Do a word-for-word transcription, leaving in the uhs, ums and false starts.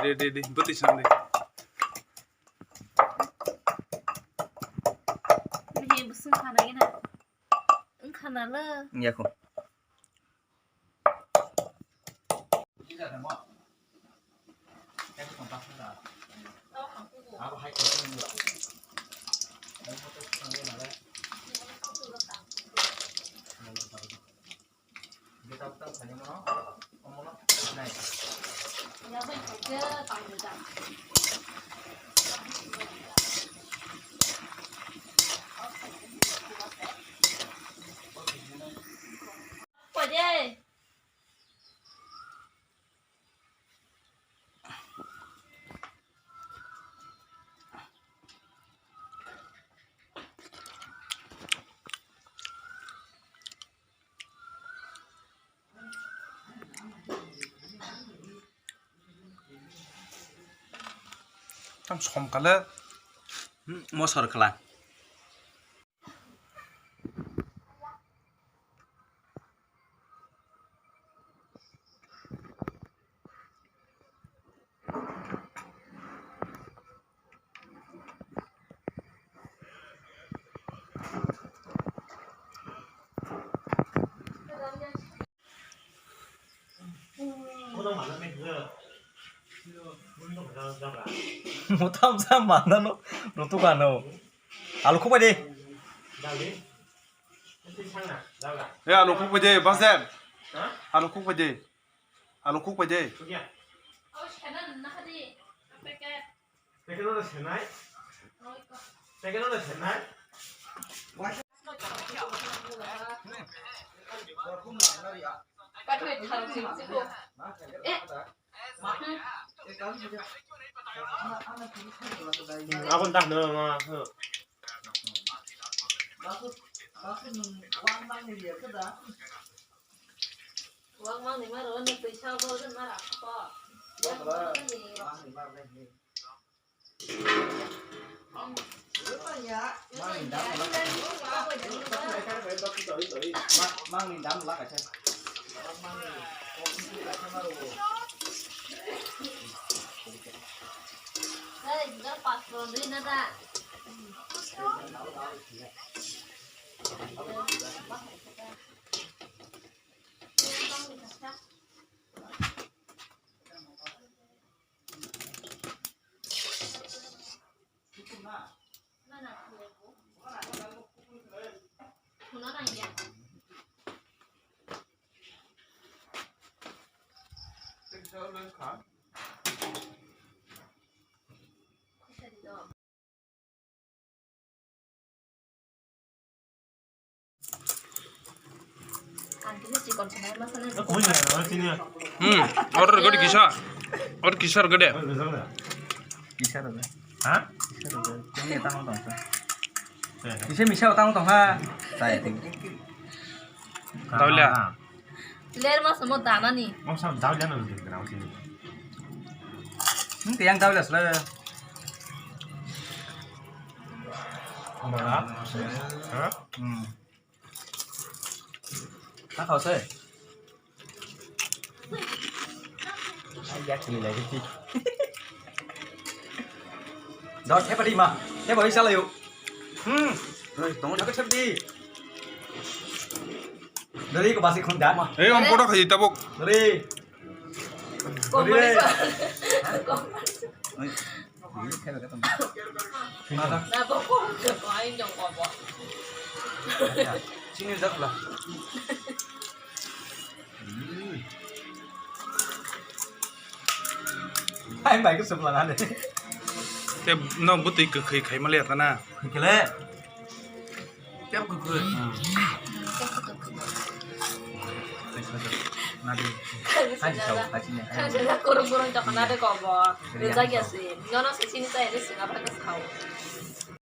De, de, de, bwtwi san de. Ni busung khana gina. Wngkha na le. Wngya kho. Tam som kale, hmm, mosor kala. Mutam sa mana no, no tu kano. Alu kubai de. Eh, alu kubai de, Basen. Alu kubai de. Alu kubai de. Packet-o no senai. Packet-o no senai. Abon dah no ma. Wak mang ni maro, ni twi sa bo, ni mara ko. Wak mang ni. Mang ni dam la kaisa. Ma-, mang ni dam la kaisa. Hey, gal patro ni na da. Hmm, order gadi kisa. Order kisa gadi. Kisa rwgwi. Ha? Kisa rwgwi. Chini tamo tongsa. Kisa misa tamo tongha. Chaya tong. Tawle. Ler mas mo dana ni. Mo sam daw jana ni gra usi. Hmm, tiyang daw lasla. Mara. Ha? Hmm. Ka khao se. Ai ya chini lai ki. Dor, thepadi ma. Thepadi salayo. Hmm. Oi, tong thepadi. Dari ko basi khun da ma. Ei, om photo khai tabuk. Dari. Komedi. Oi. Ini saya kata. Mana? Na ko ko ko ai jong ko ko. Sini dak lah. Hai bai ko sebla na de. Te no butui kwkhwi khai ma le ta na. Kele. Tep kuku. Nadi. Haji sau, haji ne. Kurung kurung chok nadi kobo. Iya. Rejak ya sih. Nono sih sini saya di sini apa ke sau.